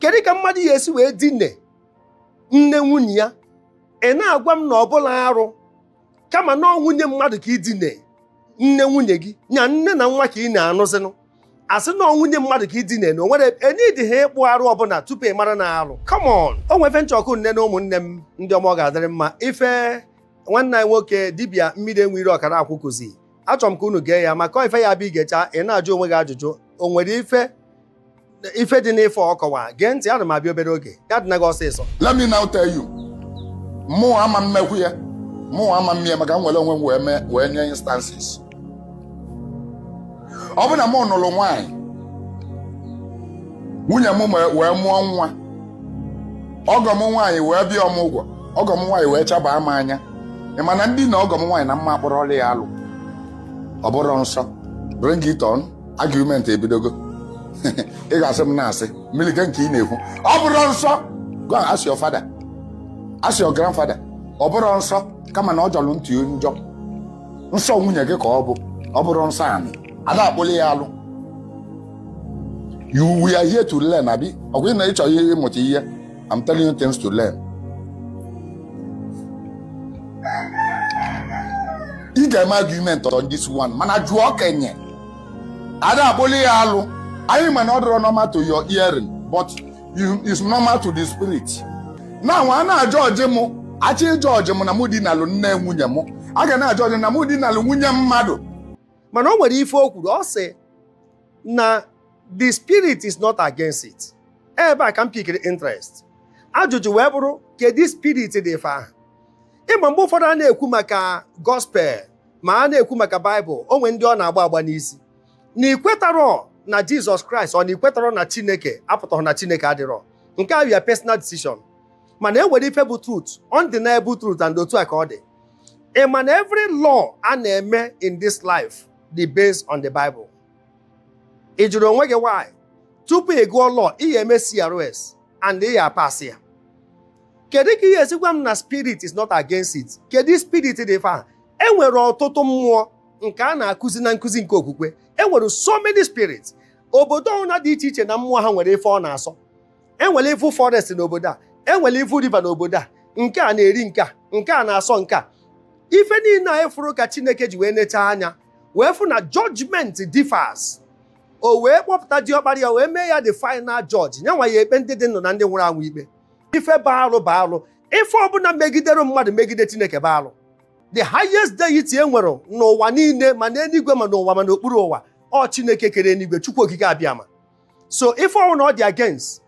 Kedu ka mmadụ ya esi wee dine nne nwunye ya? Ị na-agwa m na ọ bụla arụ, kama na ọ nwunye mmadụ ka idine nne nwunye gị, nya nne na nwa ka ị na-anụzinụ. Asị na ọ nwunye mmadụ ka idine na o nwere enidịghị ịkpụ arụ ọbụla tupu ị mara na arụ. Come on, o nwere ife nchọkụ nne na ụmụnne m ndị ọma, ọ ga-adịrị mma. Ife nwanne anyị nwoke dibịa mmiri enwe iro ọkara akwụ kụzi, achọrọ m ka unu gee ya, maka ife ya bụ igecha, ị na-ajụ onwe gị ajụjụ, o nwere ife ife dị n'ife ọ kọwa. Gee ntị, ana m abịa obere oge, ya dịna gị ọsịsọ. Let me now tell you, mụ ama mmekwu ya, mụ ama mmie, maka m were onwe m wee mee, wee nye instances. Ọ bụ na mụ nụrụ nwaanyị, nwunye m wee mụọ nwa, ọgọ m nwaanyị wee bịa ọmụgwọ, ọgọ m nwaanyị wee chabaa m anya. Ị ma na ndị na ọgọ m nwaanyị na mma akpọrọla ya alụ, ọ bụrụ nsọ. Bring it on, argument ebidogo. Ị ga-asị m na-asị mmiri ke nke ị na-ekwu, ọ bụrụ nsọ. Go and ask your father, ask your grandfather. Ọ bụrụ nsọ, kama na ọ jọrọ ntị njọ. Nsọ nwunye gị ka ọ bụ, ọ bụrụ nsọ anị ada akpụli ya alụ. You, we are here to learn, abi ọkwa ị na ịchọ ihe ịmụta ihe? I'm telling you things to learn. Ị ga-eme argument on this one, mana jụọ okenye, ada akpụli ya alụ. Anyị ma na ọ dịrọ normal to your hearing, but it's normal to the spirit. Now a na-ajọji mụ, achọ ịjọji mụ na mụ dinalụ nne nwunye mụ, a ga na-ajọji na mụ dinalụ nwunye mmadụ. Mana o nwere ife o kwuru, ọ sị na the spirit is not against it. Ebe a ka m pikiri interest. Ajụjụ wee bụrụ, kedu spirit dị ife ahụ? Ịma mgbe ụfọdụ a na-ekwu maka gospel, ma a na-ekwu maka Baịbụl, o nwere ndị ọ na-agba agba n'isi na ikwetarọ na Jizọs Kraịst, ọ na ikwetarọ na Chineke apụtaghị na Chineke adịrọ. Nke a ya personal decision, mana e nwere ife bụ truth, undeniable truth, and otu a ka ọ dị. Ị ma na every law a na-eme in this life dị based on the Bible? Ị jụrụ onwe gị why? Tupu ị gụọ law, ị ga-eme CRS and ị ga-apasị ya. Kedu ka ị ga-esi gwa m na spirit is not against it? Kedu spirit dị ife ahụ? E nwere ọtụtụ mmụọ nke a na-akụzi na nkụzi nke okwukwe. E nwere so many spirits. Obodo ọbụla dị iche iche na mmụọ ha nwere ife ọ na-asọ. Enwere ifu forest n'obodo a, enwere ifu river n'obodo a, nke a na-eri nke a, nke a na-asọ nke a. Ife niile a efuru ka Chineke ji wee nechaa anya wee fụ na judgment differs, o wee kpọpụta diọkpara ya, wee mee ya the final judge, nyanwa ya ekpe ndị dị ndụ na ndị nwụrụ anwụ ikpe. Ife bụ alụ bụ alụ. Ife ọbụla megidere mmadụ megide Chineke bụ alụ. The highest deity e nwere n'ụwa niile, ma n'eluigwe, ma n'ụwa, ma n'okpuru ụwa, ọ Chineke kere eluigwe, Chukwu Okike Abịama. So ife ọbụla ọ dị against